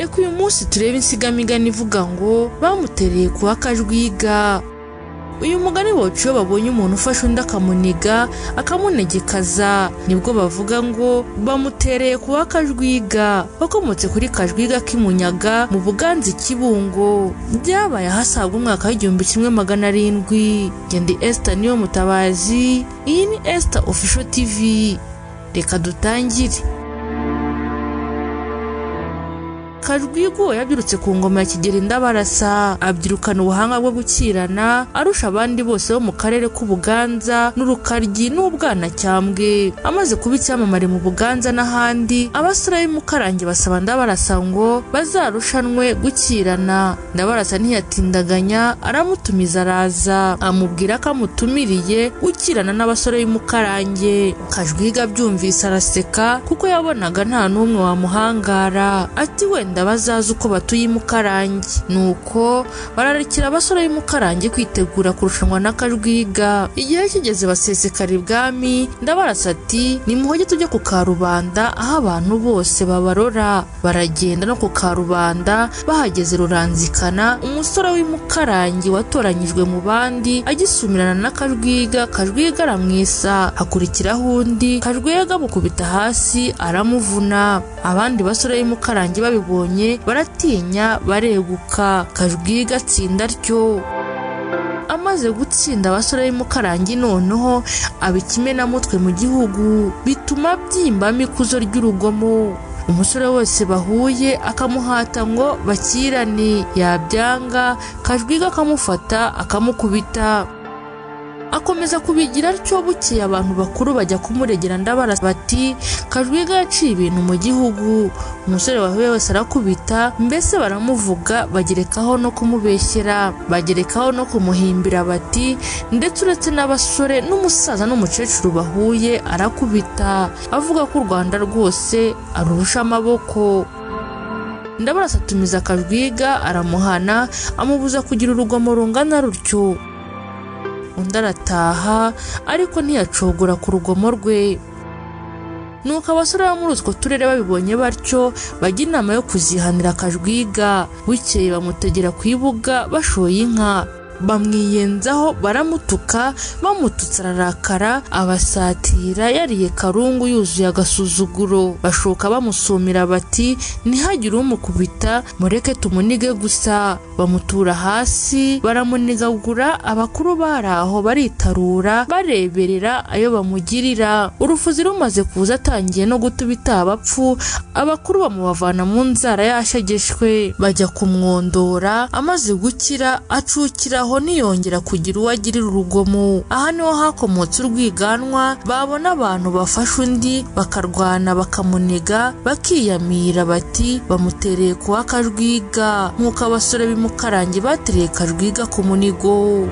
Reka uyu munsi turebe insigamigani ivuga ngo bamutereye kuwa Kajwiga. Uyu mugani bawuca iyo babonye umuntu ufashe undi akamuniga akamunegekaza, nibwo bavuga ngo bamutereye kuwa Kajwiga. Wakomotse kuri Kajwiga k'imunyaga mu Buganza Kibungo. Byabaye ahasaga umwaka w'1700. Ndi Esther niyo mutabazi, iyi ni Esther Official TV. Reka dutangire. Kajwiga yabyirutse ku ngoma ya Kigeli Ndabarasa, abyirukana ubuhanga bwo gukirana arusha abandi bose bo mu karere k'Ubuganza n'Urukaryi n'Ubwanacyambwe. Amaze kuba icyamamare mu Buganza n'ahandi, abasore b'Imukarange basaba Ndabarasa ngo bazarushanwe gukirana. Ndabarasa ntiyatindaganya, aramutumiza araza, amubwira ko amutumiriye gukirana n'abasore b'Imukarange. Kajwiga abyumvise araseka kuko yabonaga nta n'umwe wamuhangara, ati wenda bazaza uko batuye Imukarange. Nuko bararikira abasore b'Imukarange kwitegura kurushanwa na Kajwiga. Igihe kigeze basesekara ibwami. Ndabarasa ati nimuhoge tujye ku karubanda aho abantu bose babarora. Baragenda no ku karubanda, bahageze ruranzikana umusore w'Imukarange watoranyijwe mu bandi agisumirana na Kajwiga. Kajwiga aramwisa, hakurikiraho undi, Kajwiga amukubita hasi aramuvuna. Abandi basore b'Imukarange babibonye baratinya bareguka. Kajwiga atsinda atyo. Amaze gutsinda abasore b'Imukarange noneho aba ikimenamutwe mu gihugu, bituma abyimbamo ikuzo ry'urugomo. Umusore wese bahuye akamuhata ngo bakirane, yabyanga Kajwiga akamufata akamukubita. Akomeza kubigira atyo. Bukeye abantu bakuru bajya kumuregera Ndabarasa bati Kajwiga yaciye ibintu mu gihugu, umusore wahuye wese arakubita. Mbese baramuvuga, bagerekaho no kumubeshyera, bagerekaho no kumuhimbira bati ndetse uretse n'abasore n'umusaza n'umukecuru bahuye arakubita, avuga ko u Rwanda rwose arurusha amaboko. Ndabarasa atumiza Kajwiga aramuhana, amubuza kugira urugomo rungana rutyo. Undi arataha ariko ntiyacogora ku rugomo rwe. Nuko abasore bo muri utwo turere babibonye batyo bajya inama yo kuzihanira Kajwiga. Bukeye bamutegera ku ibuga bashoye inka, bamwiyenzaho baramutuka, bamututse ararakara, abasatira yariye karungu yuzuye agasuzuguro. Bashoka bamusumira bati ntihagire umukubita, mureke tumunige gusa. Bamutura hasi baramunigagura. Abakuru bari aho baritarura bareberera ayo bamugirira. Urufuzi rumaze kuza atangiye no gutubita abapfu, abakuru bamubavana mu nzara yashegeshwe, bajya kumwondora. Amaze gukira acukiraho ntiyongera kugira uwo agirira urugomo. Aha niho hakomotse urwiganwa, babona abantu bafashe undi bakarwana bakamuniga, bakiyamira bati bamutereye kuwa Kajwiga, nk'uko abasore b'Imukarange batereye Kajwiga ku munigo.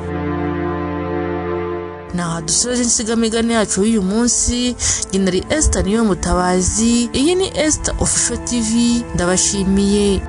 Naha dusoje insigamigani yacu y'uyu munsi. Nari Esther niyo mutabazi, iyi ni Esther Official TV, ndabashimiye.